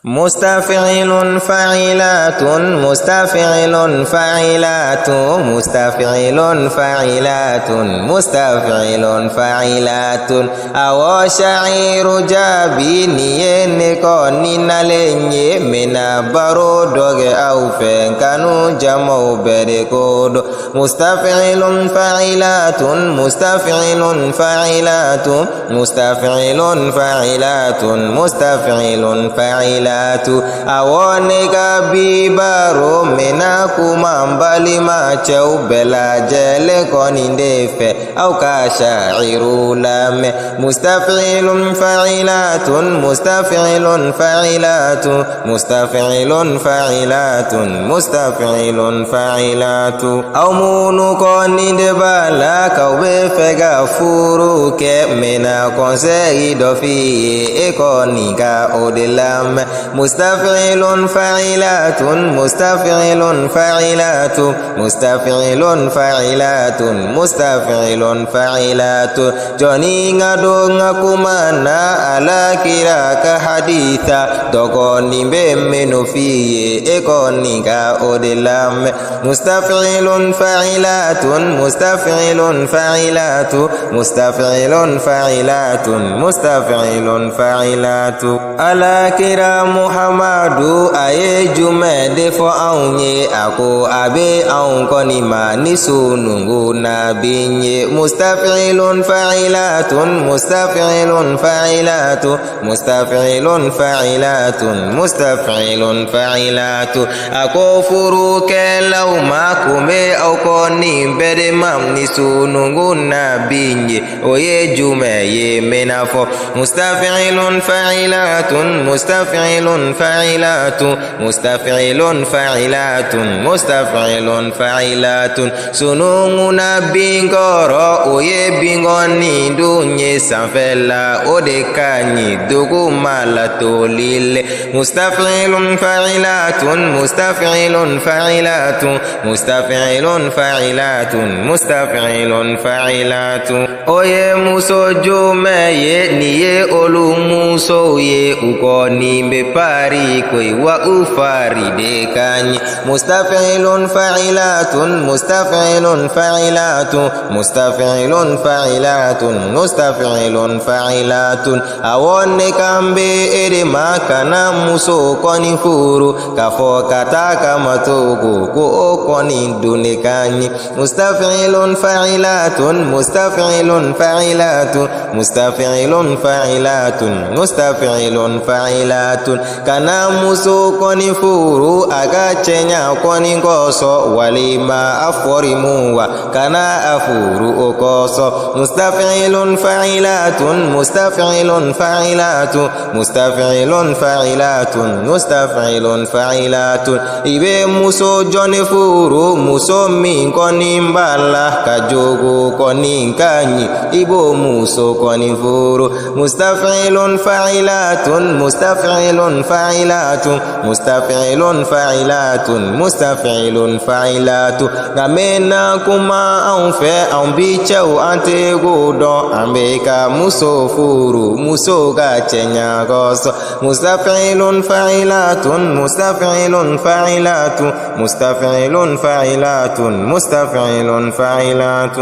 مستفعل فاعلات مستفعل فاعلات مستفعل فاعلات مستفعل فاعلات. Awɔ, Sha'iru Jaabi, nin ye ne kɔni nalen ye. N bɛna baro dɔ kɛ aw fɛ, kanu jamaw bɛɛ de ko don. مستفعل فاعلات مستفعل فاعلات مستفعل فاعلات مستفعل فاعلات. Awɔ, ne ka bi baro, n bɛna kuma n balima cɛw bɛɛ lajɛlen kɔni de fɛ. Aw ka Sha'iru lamɛn. مستفعل فاعلات مستفعل فاعلات مستفعل فاعلات مستفعل فاعلات. Aw minnu kɔni de b'a la k'aw bɛ fɛ ka furu kɛ, n bɛna conseil dɔ f'i ye, e kɔni ka o de lamɛn. مستفعل فاعلات مستفعل فاعلات مستفعل فاعلات مستفعل فاعلات. Jɔnni ka don n ka kuma na, Ala kira ka hadisa dɔ kɔni bɛ minnu f'i ye, e kɔni ka o de lamɛn. مستفعل فاعلات مستفعل فاعلات مستفعل فاعلات مستفعل فاعلات. Ala kira Muhamadu, a ye jumɛn de fɔ anw ye? A ko a bɛ anw kɔni ma ni sununkun nabi ye. مستفعل فاعلات مستفعل فاعلات مستفعل فاعلات مستفعل فاعلات. A ko furukɛlaw ma, kun bɛ aw kɔni bɛɛ de ma ni sununkun nabi ye. O ye jumɛn ye? N bɛna fɔ. مستفعل فاعلات مستفعل فاعلات مستفعل فاعلات مستفعل فاعلات. Sununkun bin kɔrɔ, o ye binkɔni dun ye sanfɛla, o de ka ɲi duguma la tolile. مستفعل فاعلات مستفعل فاعلات مستفعل فاعلات مستفعل فاعلات. O ye muso jumɛn ye? Nin ye olu musow ye, u kɔni bɛ pari koyi, wa u fari de ka ɲi. مستفعل فاعلات مستفعل فاعلات مستفعل فاعلات مستفعل فاعلات. Awɔ, ne kan bɛ e de ma, kana muso kɔni furu k'a fɔ ka taa kama to ko o kɔni dun de ka ɲi. مستفعل فاعلات مستفعل فاعلات مستفعل فاعلات مستفعل فاعلات. Kana muso kɔni furu a ka cɛɲa kɔni kosɔn, walima a fɔrimu, wa kana a furu o kosɔn. مستفعل فاعلات مستفعل فاعلات مستفعل فاعلات مستفعل فاعلات. I bɛ muso jɔnni furu? Muso min kɔni b'a la ka jogo kɔni ka ɲi, i b'o muso kɔni furu. مستفعل فاعلات مستفعل فاعلات مستفعل فاعلات مستفعل فاعلات. Nka n bɛna kuma anw fɛ, anw bi cɛw, an tɛ ko dɔn, an bɛ ka muso furu muso ka cɛɲa kosɔn. مستفعل فاعلات مستفعل فاعلات مستفعل فاعلات مستفعل فاعلات.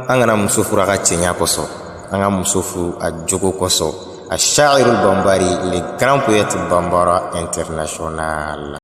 An kana muso furu a ka cɛɲa kosɔn, an ka muso furu a jogo kosɔn. الشاعر البمباري, le grand poète bambara international.